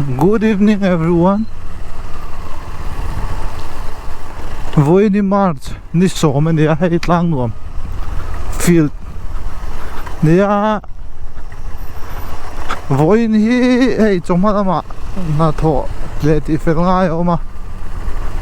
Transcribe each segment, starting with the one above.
Good evening everyone. Vawiini March ni sawm a nia hei tlang nuam field nia vawiin hi hei chawhma lamah hnathawh leh tih fel ngai a awm a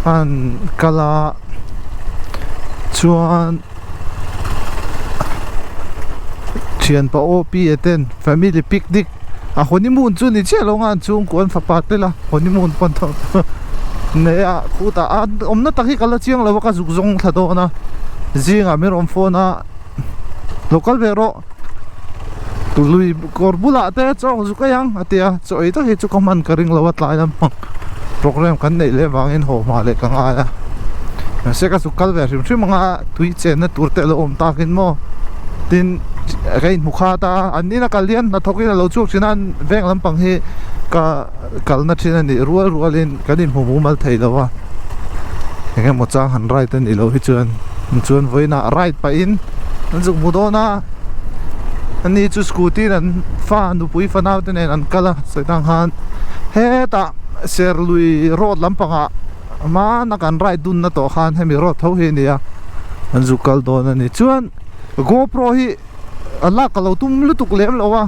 an kal a chuan thianpa aw pi a ten family picnic a honeymoon chu ni chiah lo ang a an chhungkua an fapa tel a honeymoon pawn tho nei a khutah a awmna tak hi ka la chiang lo a ka zuk zawng thla dawn a zingah min rawn phone a lo kal ve rawh lui kawr bulah te chaw zuk ei ang a ti a chaw ei tak hi chu ka hman ka ring lo a tlai lampang program kan neih leh vangin haw hma leh ka ngai a mahse ka zuk kal ve hrim hrim ang a tui chenna tur te a lo awm takin maw tin ka inhmu khat a an ina kal hian hnathawk in a lo chhuak thin a an veng lampang hi ka kalna thin a nih rual rualin kan inhmu mumal thei lo a eng emaw chang han ride a nih loh hi chuan chuan vawiinah ride pahin an zuk hmu dawn a ani chu scooty in an fa nupui fanau te nen an kal a sawi tang khan hetah serlui road lampangah hmana kan ride dun na tawh khan hemi road tho hi a ni a an zuk kal dawn a ni chuan gopro hi a lak ka lo tum lutuk lem lo a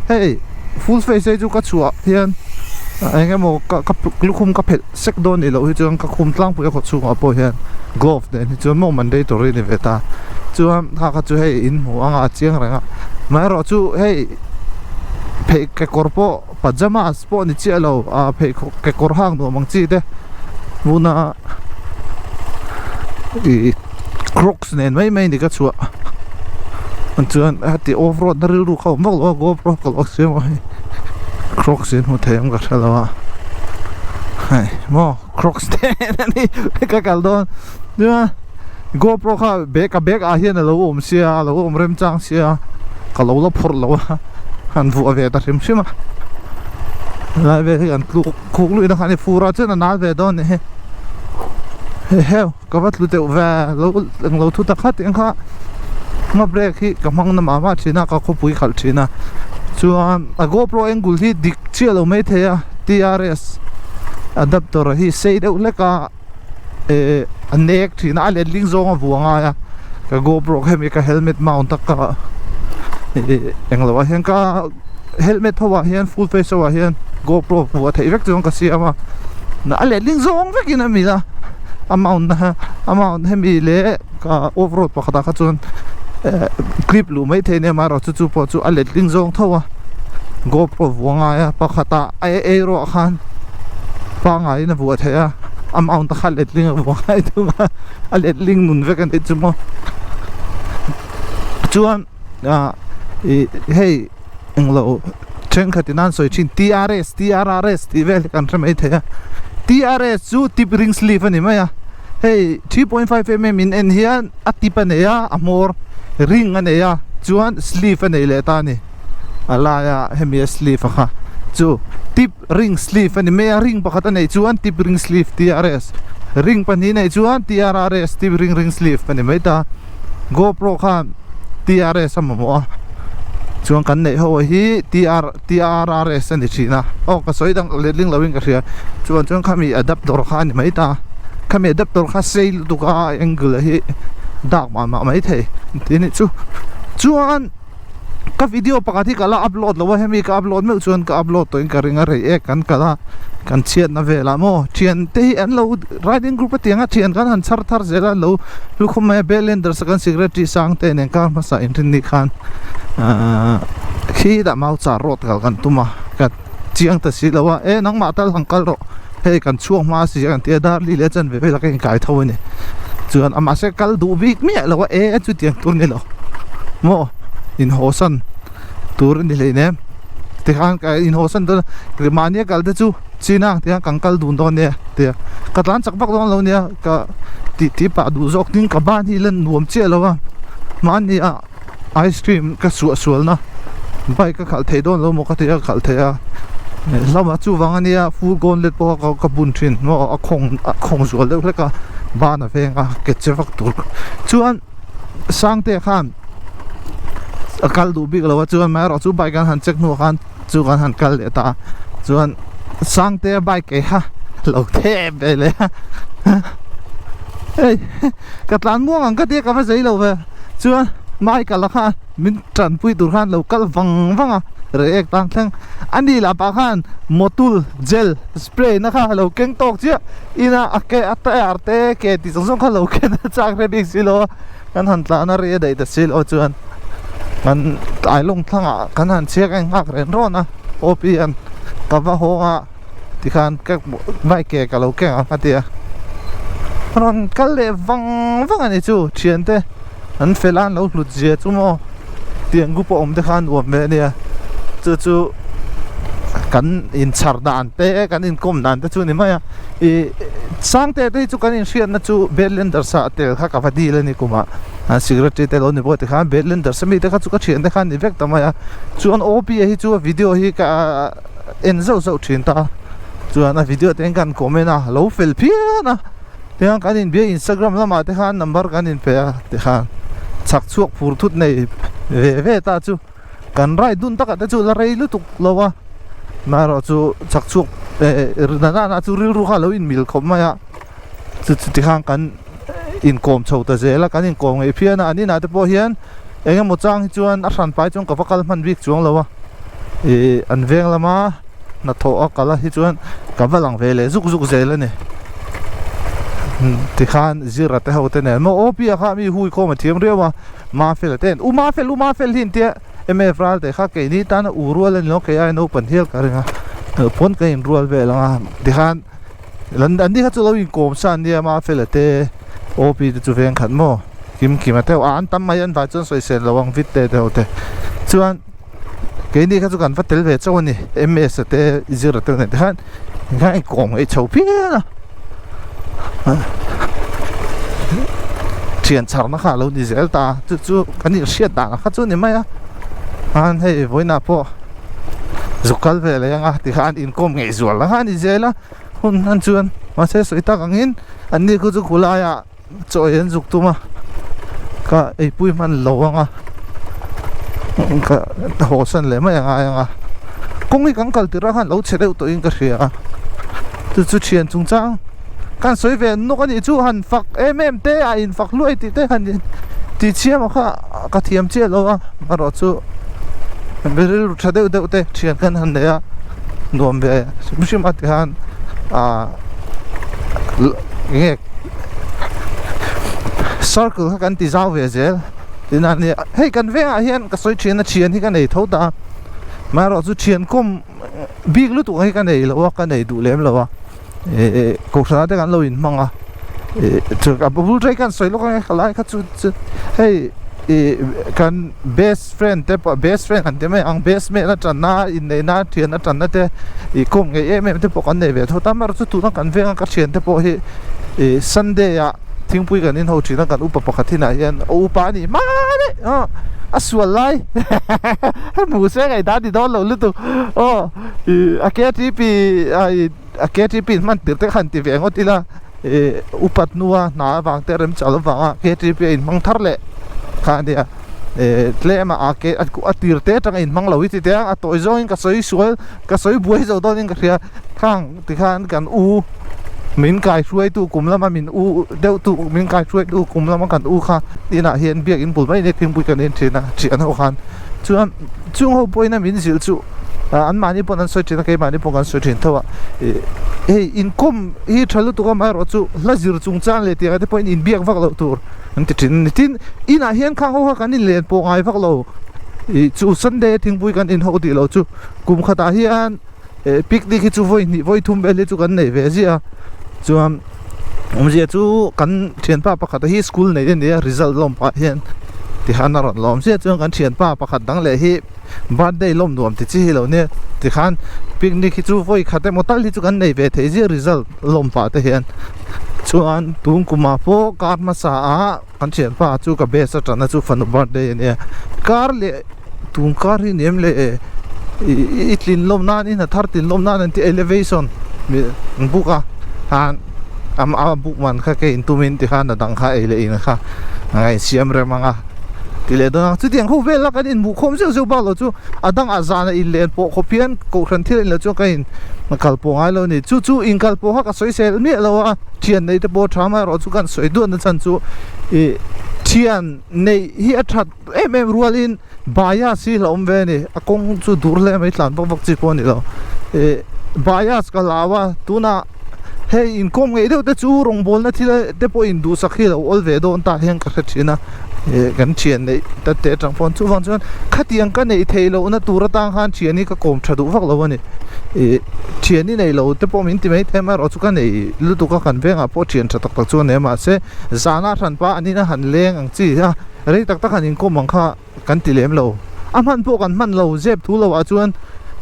hei full face hi chu ka chhuah hian eng emaw ka ka lukhum ka phelh sek dawn nih loh hi chuan ka khum tlangpui a khaw chhungah pawh hian glove nen hi chuan maw mandatory a ni ve ta chuan kha kha chu hei in hmuh anga a chiang reng a amaherawh chu hei phei kekawr pawh pajamas pawh ni chiah lo ah pheikhawk kekawr hang nuam ang chi te tuna ih crocs nen mai mai ni ka chhuah chuan heti off road na rilru kha awm vak lo a gopro ka lo siam a hei crocs in hmu thei ang ka hre lo a hei maw crocs te ani ka kal dawn chuan gopro kha bag a bag ah hian alo awm sia alo awm remchang sia ka lo la phawrh lo a han vuah ve ta hrim hrim a helai vel hi kan tluk khuk luih na kha a ni fur ah chuan a nal ve dawn a nih hi heheu. Ka va tlu deuh ve lo englo thu tak khat eng kha hma brake hi ka hmang na mah mah thin a ka khawpui khalh thin a chuan a gopro angle hi dik chiah lo mai thei a T R S adapter hi sei deuh hlek a eh a nek thin a a letling zawng a vuah ngai a ka gopro hemi ka helmet mount a ka eh englo ah hian ka helmet ho ah hian full face ho ah hian gopro vuah theih vek chuan ka siam a a letling zawng vekin a mil a a mount na kha a mount hemi leh ka off road pakhat ah kha chuan eh clip luh mai theih ania amaherawhchu chu pawh chu a letling zawng tho a gopro vuah ngai a pakhat ah a ei erawh khan pangaiin a vuah theih a a mount a kha letling a vuah ngai thung a a letling nun vek a nih chu maw chuan ah ih hei englo thenkhat in an sawi thin T R S T R R S tih vel hi kan hre mai thei a T R S chu tip ring sleeve a ni mai a hei 3.5mm in en hian a tip a nei a a hmawr ring a nei a chuan sleeve a nei leh ta a ni a laia hemi a sleeve a kha chu tip ring sleeve a ni mai a ring pakhat a neih chuan tip ring sleeve T R S ring pahnih neih chuan T R R S tip ring ring sleeve a ni mai ta gopro khan T R S a mamawh a chuan kan neih ho hi T R T R R S a ni thin a aw ka sawi dang letling lo in ka hria chuan chuan khami adapter kha a ni mai ta khami adapter kha sei lutuk a angle hi dak mah mah mai thei tih a nih chu chuan ka video pakhat hi ka la upload lo a hemi ka upload meuh chuan ka upload tawhin ka ring a rei ek kan kal a kan chhiatna velah maw thian te hi an lo riding group a tiang a thian kan han chhar thar zel a an lo lukhum mai a Bellenders a kan secretary sang te nen kar hmasa inrin ni khan ahh khi dah mau char road kal kan tum a ka chiang ta si lo a e nangmah tal han kal rawh hei kan chhuak hma si a kan ti a darli leh chanve velah ka inkai tho a ni chuan a mahse kal duh bik miah lo a e chutiang tur ni lo maw inhawsan tur a ni hleinem tikhan ka inhawsan dawn a mahni a kal te chu china ang tiang kan kal dun dawn nia tia ka tlan chak vak dawn lo nia ka tih tih pah duh zawk tin ka ban hi la nuam chiah lo a mahni a ice cream ka suah sual na bike ka khalh thei dawn lo maw ka ti a ka khalh thei a hlauh a chuvang ania full gauntlet pawh kha ka bun thin maw a khawng a khawng zual deuh hlek a ban a veng a ke che vak tur chuan Sangte khan a kal duh bik lo a chuan amaherawhchu bike an han check hnuah khan chu kan han kal leh ta a chuan. Sangtea bike ei kha lo thep ve leh a hei ka tlan muang ang ka tia ka va zei lo ve chuan Michael a khan min tanpui tur khan lo kal vang vang a reh ek tang thleng a ni lah pah khan motul gel spray na kha a lo keng tawk chiah ina a ke a tyre te ke tih zawng zawng kha lo ken a chak hre bik si lo a kan han tlan a ri a daih ta si lo chuan kan tlai lawng thlangah kan han chhiak a inghak ren rawn a OP an ka va hawng a tikhan ka bike ke ka lo keng ang a ti a rawn kal leh vang vang a ni chu thiante an fel a an lo hlut zia chu maw tiang group a awm te kha an uam ve a nia chu chu kan inchhar dan te kan inkawm dan te chu a ni mai a ih Sangte te hi chu kan inhriatna chu Bedlenders ah tel kha ka va dil a ni kumah secretary te lo ni bawk tikhan Bedlenders ami te kha chu ka thian te kha an ni vek ta mai a chuan OP a hi chu a video hi ka en zauh zauh thin ta a chuan a video te hian kan comment a lo fel phian a tiang kan inbia Instagram lamah te khan number kan inpe a tikhan chhak chhuak phur thut nei ve ve ta chu. Kan ride dun takah te chu la rei lutuk lo a, amaherawh chu chak chhuak eh na na chu rilru kha a lo inmil khawp mai a, chu chu tikhan kan inkawm chho ta zel a, kan inkawm ngei phian a, an inah te pawh hian eng emaw chang hi chuan a hran pai chuan ka va kal hman bik chuang lo a, ih an veng lama hnathawh a kal a hi chuan ka va lang ve leh zuk zuk zel a ni, tikhan zira te ho te nen maw aw piah kha mi hui khawm a thiam riau a. Mafel te u Mafel u Mafel hi intia MF ral te kha keini tana u rual a ni lo kei ai naupang hial ka ring a pawn ka in rual vel ang a tikhan an ni kha chu lo inkawm sa an nia Mafel te OP te chu veng khat maw kim kim a te a an tam mai an vai chuan sawisel lo ang vit te te ho te chuan keini kha chu kan va tel ve chauh a ni MS te zira te nen te khan tikhan inkawm ngei chho phian a. Thian chharna kha a lo ni zel ta chu chu kan inhriat dan kha chu a ni mai a an hei vawiinah pawh zuk kal ve leh anga tikhan inkawm ngei zual ang a ni zel a hun hman chuan mahse sawi tak angin an ni khu chu khulaiah chaw ei an zuk tum a ka eipui hman lo ang a ka haw san leh mai angai ang a kawng hi kan kal tirh a khan lo chhe deuh tawhin ka hria a chu chu thian chung chang kan sawi ve nawk a nih chu han fak em em te a in fak hluai tih te han ti chhiam a kha ka thiam chiah lo a erawh chu rilru tha deuh deuh te thian khan han nei a nuam ve hrim hrim a tikhan ah enge circle kha kan ti zau ve zel tin a nia hei kan vengah hian ka sawi thian a thian hi ka nei tho ta a amaherawh chu thian kawm bik lutuk hi ka nei lo a ka nei duh lem lo a eh kohhran ah te kan lo in hmang a eh chu a bul rei khan sawi lawk ang e helai kha chu chu hei ih kan best friend te pawh best friend an ti mai ang best man atana inneihna thian atana te ih kawm ngei em em te pawh kan nei ve tho ta amaherawh chu tuna kan venga ka thian te pawh hi ih sunday ah thingpui kan inho thin a kan upa pakhat hinah hian a upa a nih hma daih aw a sual lai hmu se ngaihdan ti dawn lo lutuk aw ih a ktp a ih a ktp in hman tir te khan ti ve ngawt ila ih upat hnua hna avang te remchal avanga ktp a inhmang thar leh kha a nia ih tlem a a ke a tir te atanga inhmang lo hi ti teh a a tawi zawngin ka sawi sual ka sawi buai zo dawnin ka hria khang tikhan kan u min kai hruaitu kum lama min u deuh tu min kai hruaitu kum lama kan u kha inah hian biakin bul mai nia thingpui kan en thin a thian ho khan chuan chung ho pawhin min zilh chu an mahni pawn an sawi thin a keimahni pawh kan sawi thin tho a ih hei inkawm hi tha lutuk a amaherawh chu hla zir chung chang leh tiang te pawhin inbiak vak loh tur an ti thin a ni tin inah hian khang ho kha kan inlen pawh ngai vak lo ih chu sunday a thingpui kan inho tih loh chu kum khatah hian eh picnic hi chu vawi hnih vawi thum vel hi chu kan nei ve ziah a chuan awmzia chu kan thianpa pakhat hi school nei a ni a result lawm pah hian tikhan a rawn lawm chiah chuan kan thianpa pakhat dang leh hi birthday lawm nuam ti chi hi lo nia tikhan picnic hi chu vawi khat emaw tal hi chu kan nei ve thei ziah result lawm pah te hian chuan tun kumah pawh kar hmasa ah kan thianpa chu ka best atana chu fanu birthday a nia kar leh Tun kar hi ni em le i tlin lawm nan i hna thar tlin lawm nan an ti elevation an book a khan a book man kha kei in tumin tikhan a dang kha ei leh in kha a insiam rem ang a. ti leh dawn a, chutiang ho vela kan inhmuh khawm zeuh zeuh bak loh chu a dangah zana inlen pawh khawp hian kohhran thil a inlo chuan ka in kal pawh ngai lo a ni. Chu chu inkal pawh kha ka sawi sel miah lo a, thian nei te pawh a tha amaherawh chu kan sawi duat na chhan chu ih thian neih hi a that em em rualin bias hi hlauhawm ve a ni, a kawng chu dur hle mai tlan vak vak chi pawh a ni lo ih bias ka hlau a tunah hei inkawm ngei deuh te chu rawngbawlna thil te pawh induhsak hi a lo awl ve dawn ta hian ka hre thin a ih kan thian neih ta te atang pawh chuvang chuan khatiang ka neih theih lohna tur atang khan thian hi ka kawm tha duh vak lo a ni ih thian hi nei lo te pawh min ti mai thei amaherawh chu ka nei lutuk a kan vengah pawh thian tha tak tak chu a nei a mahse zana hranpa an ina han leng ang chi a rei tak tak han inkawm ang kha kan ti lem lo. A hman pawh kan hman lo, zep thu lo ah chuan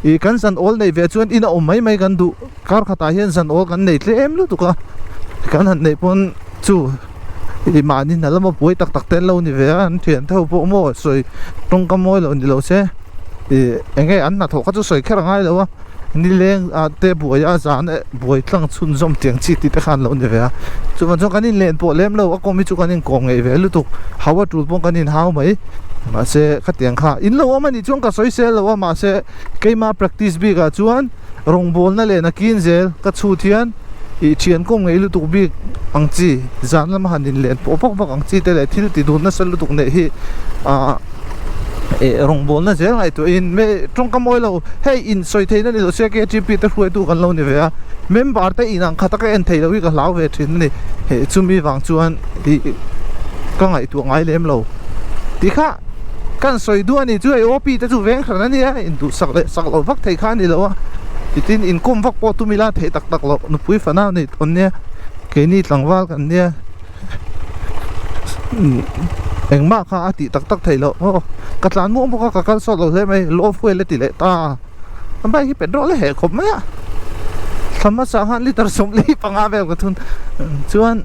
ih kan zan awl neih ve chuan in a awm mai mai kan duh. Kar khatah hian zan awl kan nei tlem lutuk a, kan han neih pawn chu ih mahni hna lama buai tak tak te an lo ni ve a, an thian te ho pawh maw sawi tawngkam mawi lo ni lo se ih eng nge an hnathawh kha chu sawi kher a ngai lo a. Nileng ah te buai a zan eh buai tlang chhunzawm tiang chi tih te khan lo ni ve a chuvang chuan kan inlen pawh lem lo a kawm hi chu kan inkawm ngeih ve lutuk hau a tul pawh kan inhau mai mahse khatiang kha in lo awm a nih chuan ka sawi sel lo a mahse keima practice bik ah chuan rawngbawlna leh nakin zel ka chhut hian ih thian kawm ngeih lutuk bik ang chi zan lama han inlen pawh vak vak ang chi te leh thil ti dun nasa lutuk neih hi ah eh rawngbawlna zel ngaihtuahin me tawngka mawi lo hei in sawi theihna ni lo se K_G_P te hruaitu kan lo ni ve a member te inang khat a ka en theih loh hi ka hlau ve thin a ni heh chumi vang chuan ih ka ngaihtuah ngai lem lo tih kha kan sawi duh a ni chu hei O_P te chu veng hran a nia induhsak leh sak loh vak theih kha a ni lo a titin inkawm vak pawh tum ila theih tak tak loh nupui fanau nei tawn nia keini tlangval kan nia. Engmah kha a tih tak tak theih loh aw ka tlan muang bawk a ka kal sawt lo hle mai low fuel a ti leh ta a bike hi petrol a heh khawp mai a thla hmasa khan litre 15 vel ka thun chuan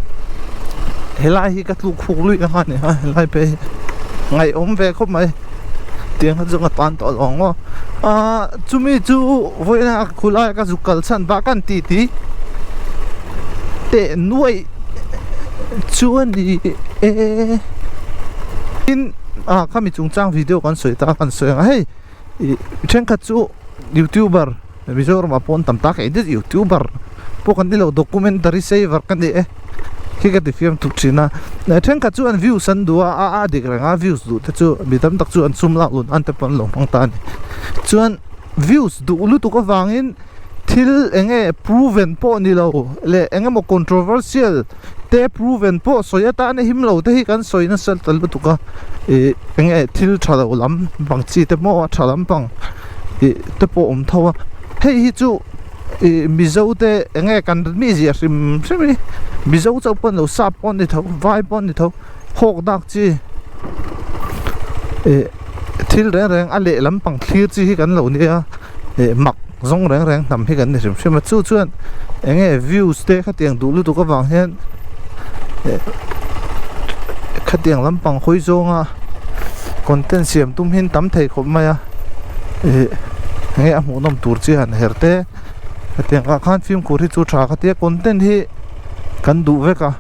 helai hi ka tluk khuk luih ang a ni a helai phei hi ngaihawm ve khawp mai tiang kha chu ka tan tawh lo ang aw ahh chumi chu vawiin a khulai ka zuk kal chhan bak an ti ti teh nuaih. Chu a ni e tin ah khami chungchang video kan sawi ta kan sawi ang a hei ih thenkhat chu youtuber Mizoram ah pawh an tam tak e this youtuber pawh kan ni lo documentary saver ka ni e khi ka ti fiam tuk thin a thenkhat chu an views an duh a a a dik reng a views duh te chu mi tam tak chu an sum lak lun an te pawh an lo hmang ta a ni chuan views duh lutuk avangin. Thil eng nge proven pawh ni lo leh eng emaw controversial te proven pawh sawi atana him lo te hi kan sawi nasa ta lutuk a ih eng nge thil tha lo lam pang chi te pawh a tha lampang ih te pawh awm tho a hei hi chu ih mizo te eng nge kan mizia hrim hrim hi mizo chauh pawh ni lo sap pawh ni tho vai pawh ni tho hawk dak chi ih thil reng reng a leh lampang thlir chi hi kan lo nia. Ih mak zawng reng reng hnam hi kan ni hrim hrim a chu chuan eng nge views te khatiang duh lutuk avang hian eh khatiang lampang hawi zawnga content siam tum hi an tam thei khawp mai a ih eng nge a hmuhnawm tur chi han her te hetiang ah khan fimkhur hi chu tha khatia content hi kan duh vek a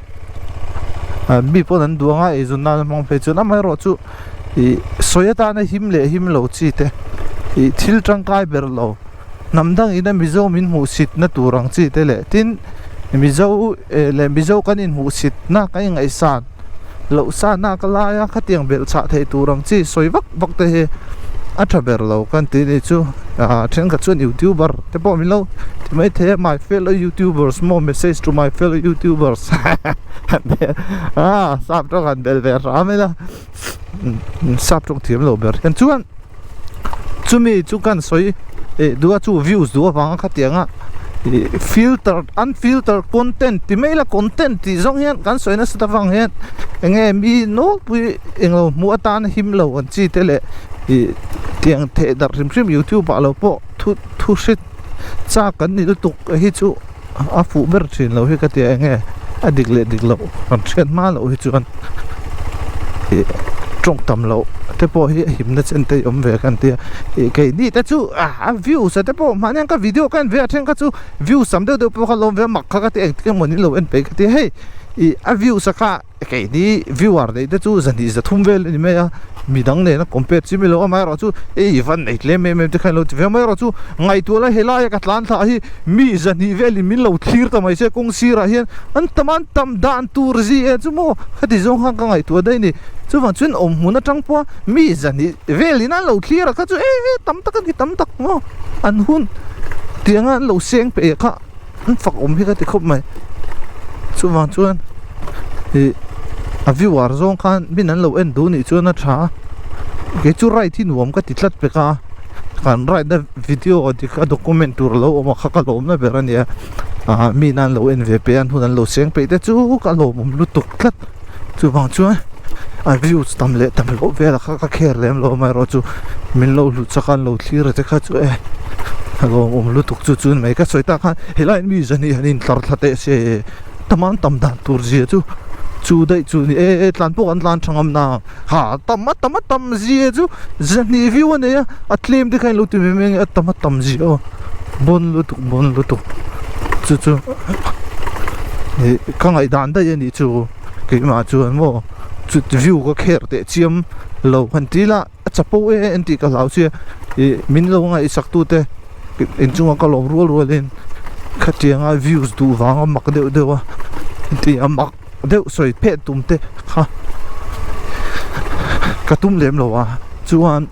ah mi pawn an duh anga eizawn nan a hmang phei chuan amaherawh chu. Ih sawi atana him leh him lo chi te ih thil tangkai ber lo hnam dang ina Mizo min hmuhsit na tur ang chi te leh tin Mizo eh leh Mizo kan inhmuhsit na kan ingaihsan loh sa na ka lai a khatiang belh chhah theih tur ang chi sawi vak vak te hi a tha ber lo kan tih ni chu ah thenkhat chuan youtuber te pawh min lo ti mai thei a my fellow youtubers maw message to my fellow youtubers ah sap tawng han bel ve hram ila. Sap tawng thiam lo ber hian chuan chumi chu kan sawi eh duh a chu views duh avanga khatianga ih filter unfilter content ti mai ila content tih zawng hian kan sawi nasa ta vang hian eng nge mi nawlpui englo hmuh atan him lo an chi te leh ih tiang theh darh hrim hrim youtube ah lo pawh thu thu hre chak kan ni lutuk hi chu a fuh ber thin lo hi ka tia eng nge a dik leh dik loh kan hriat hma loh hi chuan ih tawng tam loh te pawh hi a himna chen te hi awm ve kan tia ih keini te chu a views a te pawh mahni ang ka video ka en ve a then kha chu views tam deuh deuh pawh kha lawm ve a mak kha ka tia engtik emaw ni lo en peih ka tia hei ih a views a kha. Keini viewer neih te chu 203 vel a ni mai a. Midang nena compare chi milo amaherawh chu ei van nei tlem em em te khan lo ti ve amaherawh chu ngaihtuah la helai a ka tlan thlah hi mi zahnih velin min lo thlir ta mai se kawng sirah hian an tam a an tam dan tur zi e chu maw khati zawng khan ka ngaihtuah daih a ni chuvang chuan awm hmun atang pawha mi zahnih velin an lo thlir a kha chu e tam tak a ni tam tak maw an hun tianga an lo seng peh kha an fak awm hi ka ti khawp mai chuvang chuan ih a viewer zawng khan min an lo en duh nih chuan a tha a kei chu ride hi nuam ka ti tlat pek a kan ride na video dik a document tur alo awm a kha ka lawm na ber a nia ah mi in an lo en ve peih a an hun an lo seng peih te chu ka lawmawm lutuk tlat chuvang chuan a views tam leh tam loh vel a kha ka care lem lo amaherawh chu min lo hlut chak a an lo thlir a te kha chu e a lawmawm lutuk chu chu mai ka sawi tak khan helai mi zan hi han intlar thla teh se tam an tam dan tur zia chu chu daih chu ni e e tlan pawh kan tlan tha ngam na ha tam a tam a tam zia chu zahnih viau a nei a a tlem te kha in lo ti mai mai a nge a tam a tam zia aw bawn lutuk bawn lutuk chu chu ih ka ngaihdan daih a nih chu keimah chuan maw. Chut view ka kher teh chiam lo han ti ila a chapo e en tih ka hlau sia ih min lo ngaihsak tu te inchunga ka lawm rual rual in khatianga views duh vanga mak deuh deuh a tih a mak deuh sawi phet tum te kha ka tum lem lo a chuan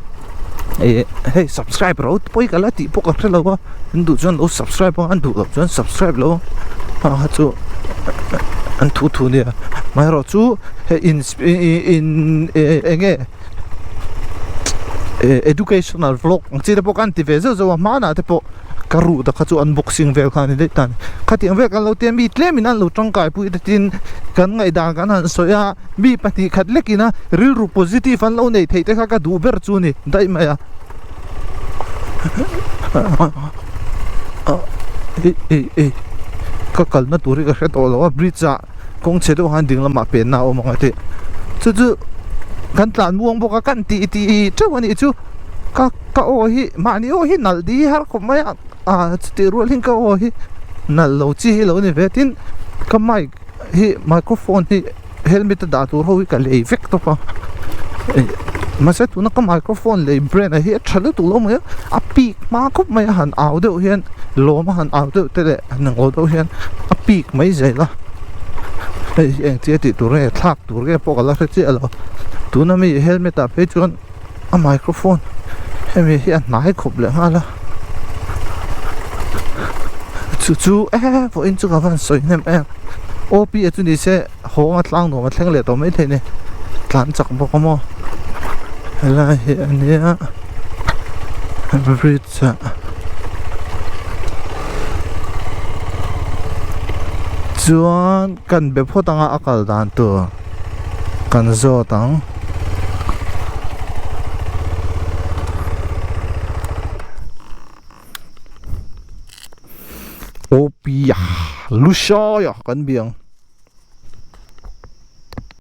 ih hei subscribe ro pawi ka la tih pawh ka hre lo a an duh chuan lo subscribe a an duh loh chuan subscribe lo a ha chu an thu thu nia amaherawh chu hei in in eng nge educational vlog ang chi te pawh khan ti ve zeuh zeuh a hmanah te pawh ka ruh te kha chu unboxing vel kha a ni daih ta a ni khatiang vel kan lo tia mi tlem in an lo tangkai pui te tin kan ngaihdan kan han sawi a mi pahnih khat lek ina rilru positive an lo nei theih te kha ka duh ber chu a ni daih mai a. Ka kalna tur hi ka hre tawh lo a bridge ah kawng chhe deuh khan ding lamah penna a awm ang a tih chu chu kan tlan muang bawk a kan tih tih teuh a nih chu ka ka aw hi mahni aw hi nalh dih har khawp mai a ah chutih rual in ka aw hi nalh lo chi hi lo ni ve tin ka mic hi microphone hi helmet a dah tur ho hi ka lei vek tawp a mahse tuna ka microphone lei brand ah hi a tha lutuk lo mai a a peak hma khawp mai a han au deuh hian lawm a han au deuh te leh han ngaw deuh hian a peak mai zel a hei hi engtia tih tur nge thlak tur nge pawh ka la hre chiah lo tuna mi helmet ah phei chuan a microphone hemi hi a hnai khawp leh nghal a chu chu e vawiin chu ka van sawi hnem em OP a chu ni se hawng a tlang nuam a thleng leh tawh maithei a ni tlan chak bawk a maw helai hi a nia bridge ah chuan kan be phawt anga a kal dan tur. Kan zawt ang. Opia Lushaya kan biang.